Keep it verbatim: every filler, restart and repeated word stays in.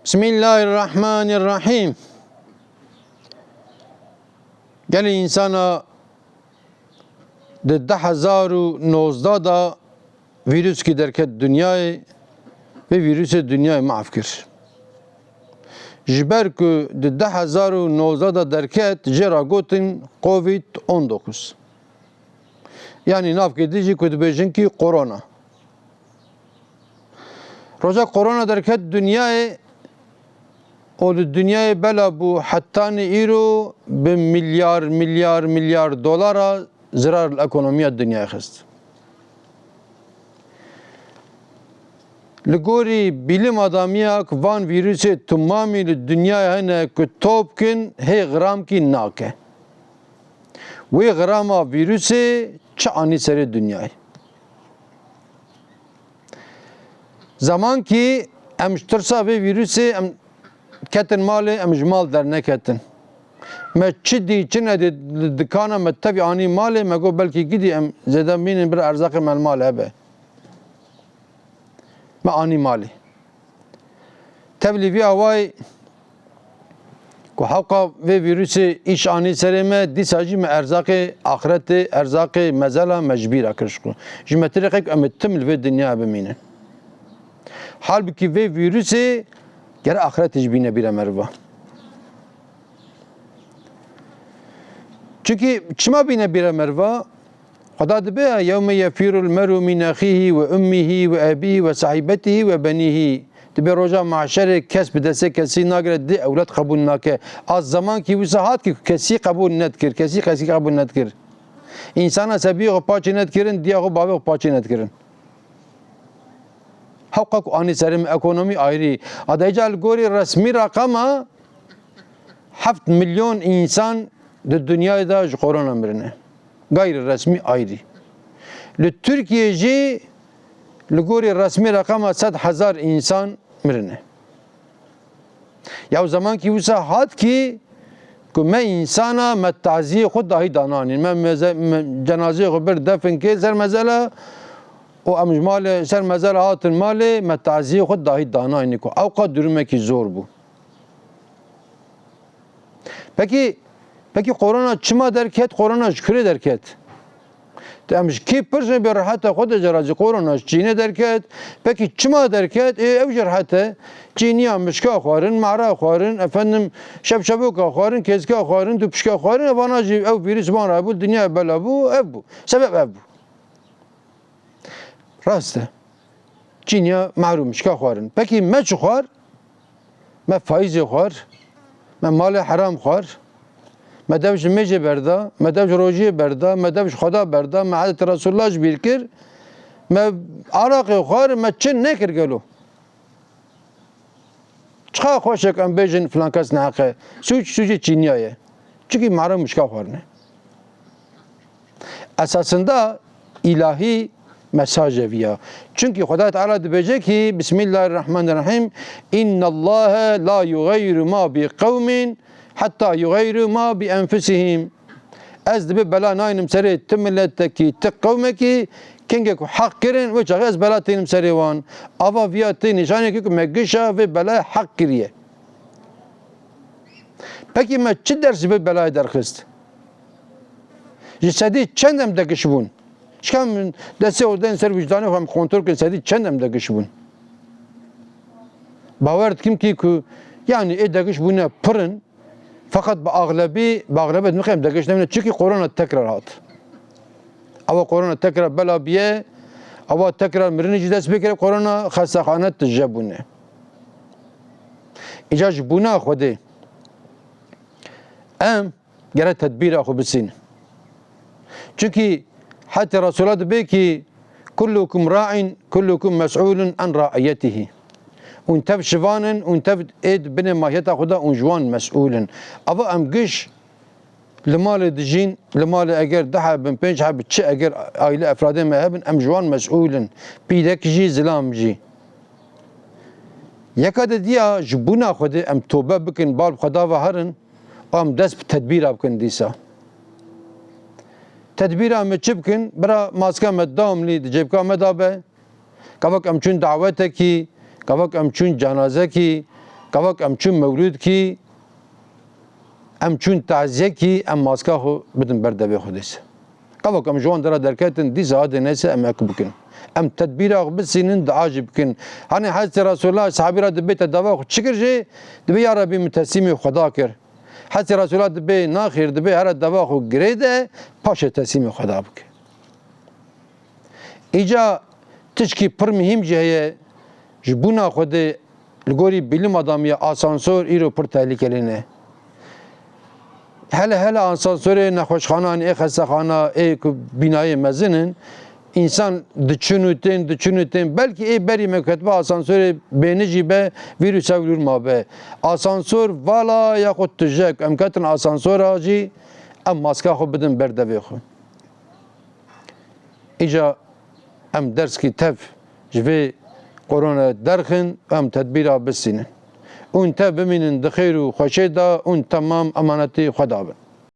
Bismillahirrahmanirrahim. Gelê însana di du hezar û nozdeh de vîruskî derket dinyayê, vê vîrusê dinyayê mahv kir. Ji ber ku di du hezar û nozdeh de derket, jê re gotin Covid on dokuz. Yanî navkê dî jî ku dibêjin kî korona. Roja korona derket dinyayê û li dinyayê bela bû, hetanî îro bi milyar, milyar, milyar dolara zirar li ekonomiya dinyayê xist. Li gorî bîlim adamiya ku van vîrusê tumamî li dinyayê hene ku top kin, hê gramkî nake. Wê grama vîrusê çi anî serê dinyayê? Zemankî em ji tirsa vê vîrusê em ketin malê, em ji mal derneketin. Me çi dî, çi nedî, li dikana me tevî anî malê, me got belkî gidî em zêde mînin bir erzaqê me li malê hebe. Me anî malê. Tevlî vî awayî ku hewqa vê vîrusê îş anî serê me, dîsa jî me erzaqê axretê, erzaqê mezela me ji bîra kir ji xwe. Ji me tirê qey ku em ê tim li vê dinyayê bimînin. Halbikî vê vîrusê gere axretê jî bîne bîra meriva. Çunkî çima bîne bîra meriva? Xweda dibe ya, "Yewme yefîrul mer'u min exîhî ve ummîhî ve ebîhî ve sahîbetîhî ve benîhî." Dibe roja mahşerê kes bi destê kesî nagire, dê ewlad qebûl nake. A zemankî wisa hat ki kesî qebûl nedikir, kesî kesî qebûl nedikir. Însana sebiyê xwe paçê nedikirin, diya xwe bavê xwe paçê nedikirin. Hewqa ku anî serê me ekonomî ayrî. A de îca li gorî resmî reqema heft milyon însan di dinyayê de ji korona mirine. Gayri resmî ayrî. Li Tirkiyê jî li gorî resmî reqema sed hezar însan mirine. Ya zemankî wisa hat ki ku me însana me taziyê xwe dahî dananîn. Me meze-, me cenazeyê xwe bir defin kê ser mezela û em ji malê ser mezela hatin malê, me taziyê xwe dahî dananî ku ewqa durumekî zor bû. Pekî, pekî korona çima derket? Korona ji kurê derket? Te em ji kê pirsin bê reheta xwe de jera jî korona ji Çînê derket. Pekî çima derket? Ê, ew jî rehet e. Çîniya mişka xwarin, mehra xwarin, efendim şevşevoka xwarin, kêzka xwarin, dûpişka xwarin, evana jî ew vîrus van re bû, dinya bela bû, ev bû. Sebeb ev bû. Rast e. Çîniya mehrûm şika xwarin. Pekî me çi xwar? Me faîzê xwar, me malê heram xwar, me dev ji mêjê berda, me dev ji rojiyê berda, me dev ji Xweda berda, me Hezretî Resulullah ji bîr kir, me araqê xwar, me çi nekir gelo? Çiqa xweş e ku em bêjin filan kes neheq e. Sûc, sûcê Çîniya ye. Çikî mehra mişka xwarine. Esasında îlahî mesaj e viya. Çunkî Xwedayê Teala dibêje ki, Bismillahirrahmanirrahim, "İnnallâhe la yugayyiru ma bi qewmin hatta yugayyiru ma bi enfusihim." Ez dibe bela naynim serê ti miletekî, ti qewmekî, kengê ku heq kirin, wê çaxê ez bela tênim serê wan. Ava viya tê nîşanekî ku me gişa vê belayê heq kiriye. Pekî me çi ders ji vê belayê derxist? Ji sedî çend em degiş bûn? Çika min destê xwe deyn ser wijdanê xwe em kontrol kin sedî çend em degiş bûn? Bawer dikim ki ku, yanî ê degiş bûne pir in, feqet bi axlebî, bi axlebet mixem degiş nebûne, çikî korona tekrar hat. Ewa korona tekrar bela biye, ewa tekrar mirinî jî dest pê kire, korona xestexane tije bûne. Îca ji bûna Xwedê em gere tedbîra xwe bisînin. Çunkî hetê Resûla dibê ki, "Kullukum ra'in, kullukum mes'ulun an ra'iyetihi." Hûn tev şivan in, hûn tev ê di binê mahiyeta xwe de hûn ji wan mes'ûl in. Ava em giş li malê dijîn, li malê eger du heb bin, pênc heb, çi eger aile efradê me hebin, em ji wan mes'ûl in. Pîrek jî, zilam jî. Yeka de diya ji bûna Xwedê em tobe bikin, bal bi Xweda ve herin, em dest bi tedbîra bikin dîsa. Tedbîra me çi bikin? Bira maska me dawimlî di cêbka me de be. Gavak em çûn dawetekî, gavak em çûn canazekî, Kavak em çûn mewlûd kî, em çûn taziyekî, em maska xwe bidin ber devê xwe dêse. Kavak em ji wan dera derketin, dîsa hadê neyse em ek bikin. Em tedbîra xwe bisînin, dua jî bikin. Hani Hezretî Resulullah sahabî re dibê te dava xwe çi kir jê, dibê ya Rebî min teslîmê Xweda kir. Hezretî Resulullah dibê naxêr, dibê here dava xwe girê de, paşê teslîmê Xweda bike. Îca tişkî pir muhîm jî heye, ji bûna Xwedê li gorî bîlim adamiya asansor îro pir tehlikelî ne. Hele hele asansorê nexweşxanan ê xestexana ê ku bînayê mezin in, însan diçin û tên, diçin û tên. Belkî ê berî me ketibe asansorê bêni jî be, vîrûsa wî lûr mabe. Asansor vala ya xwe tijek. Em ketin asansora jî em maska xwe bidin ber devê xwe. Îca em derskî tev ji vê korona derxin, em tedbîra bisînin. Hûn tev bimînin di xêr û xweşê de, hûn temam emanetî Xweda bin.